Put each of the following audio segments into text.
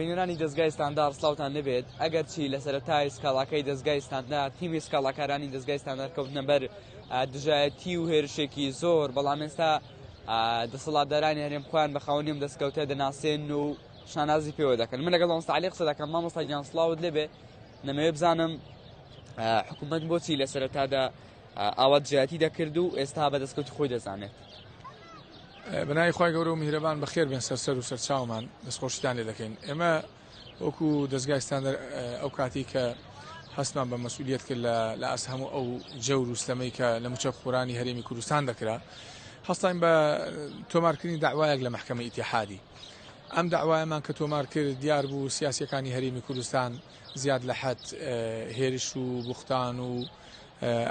بینەرانی دەزگای ستاندار سڵاوتان لێبێت، ئەگەرچی لە سەرەتای سکاڵاکەی دەزگای ستاندار تیمی سکاڵاکارانی دەزگای ستاندار کەوتنە بەر دژایەتی و هێرشێکی زۆر، بەڵام ئێستا دەسەڵاتدارانی هەرێم خۆیان بە خاوەنی ئەم دەستکەوتە دەناسێن و شانازی پێوە دەکەن. من لەگەڵ مامۆستا عەلی قسە دەکەم. مامۆستا گیان سڵاوت لێبێ، نەمەوێ بزانم حکوومەت بۆچی لە سەرەتادا ئاوا دژایەتی دەکرد و ئێستا بە دەستکەوتی خۆی دەزانێت. بەناوی خوای گەورە و میهرەبان بەخێر بێن سەر سەر و سەر چاومان دەستخۆشیتان لێ دەکەین ئێمە وەکو دەزگای ستاندەر ئەو کاتی کە هەستمان بە مەسئولیت کرد لە لە ئاست هەموو ئەو جەور و ستەمەی کە لە موچە خورانی هەرێمی کوردستان دەکرا هەستاین بە تۆمارکردنی داوایەک لە مەحکەمەی ئیتیحادی ئەم داوایەمان کە تۆمار کرد دیار بوو سیاسیەکانی هەرێمی کوردستان زیاد لە حەد هێرش و بوختان و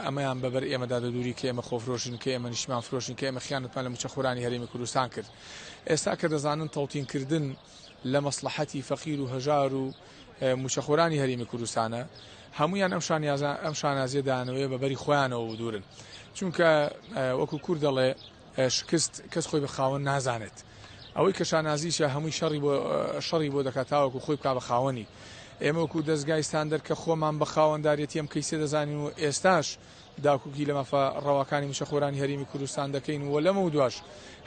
ئەمەیان بەبەر ئێمەدا دەدووری کە ئێمە خۆفرۆشین، کە ئێمە نیشتمان فرۆشین، کە ئێمە خیانەتمان لە مووچەخۆرانی هەرێمی کوردستان کرد. ئێستا کە دەزانن تەوتینکردن لە مەسڵەحەتی فەقیر و هەژار و مووچەخۆرانی هەرێمی کوردستانە، هەموویان ئەم شانیازە ئەم شانازیە دەیانەوێ بە بەری خۆیانەوە بدوورن. چونکە وەکو کورد دەڵێ شکست کەس خۆی بە خاوەن نازانێت. ئەوەی کە شانازیشە هەمووی شەڕی بۆ شەڕی بۆ دەکات تاوەکو خۆی بکا بە خاوەنی. ئێمە وەکو دەزگای ستاندەر کە خۆمان بە خاوەنداریەتی ئەم کەیسە دەزانین و ئێستاش داکۆکی لە مافە ڕەواکانی مووچەخۆرانی هەرێمی کوردستان دەکەین و لەمەودواش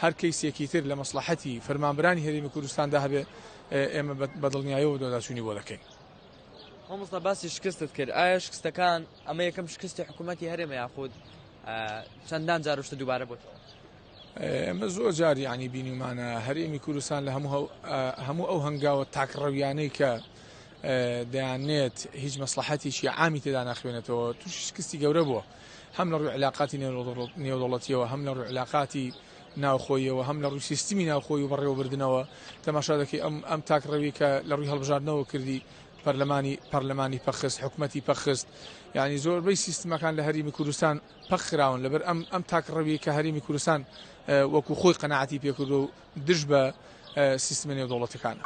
هەر کەیسێکی تر لە مەسڵەحەتی فەرمانبەرانی هەرێمی کوردستاندا هەبێ ئێمە بە دڵنیایەوە بەدواداچوونی بۆ دەکەین. مامۆستا باسی شکستت کرد، ئایا شکستەکان ئەمە یەکەم شکستی حکوومەتی هەرێمە یاخود چەندان جار شتە دووبارە بۆتەوە؟ ئێمە زۆر جار یعنی بینیمانە هەرێمی کوردستان لە هەموو هەموو ئەو هەنگاوە تاکڕەویانەی کە دەیانێت هیچ مەسلحەتێکی عامی تێدا ناخوێنێتەوە تووشی شکستی گەورە بووە هەم لە ڕووی علاقاتی نێودەوڵەتیەوە هەم لە ڕووی علاقاتی ناوخۆیەوە هەم لە ڕووی سیستمی ناوخۆی و بەڕێوەبردنەوە تەماشا دەکەی ئەم ئەم تاکڕەوی کە لە ڕووی هەڵبژاردنەوە کردی پەرلەمانی پەرلەمانی پەخست حکومەتی پەخست یعنی زۆربەی سیستمەکان لە هەرێمی کوردستان پەک خراون لەبەر ئەم ئەم تاکڕەویەی کە هەرێمی کوردستان وەکو خۆی قەناعەتی پێکردووە و دژ بە سیستمە نێودەوڵەتیەکانە.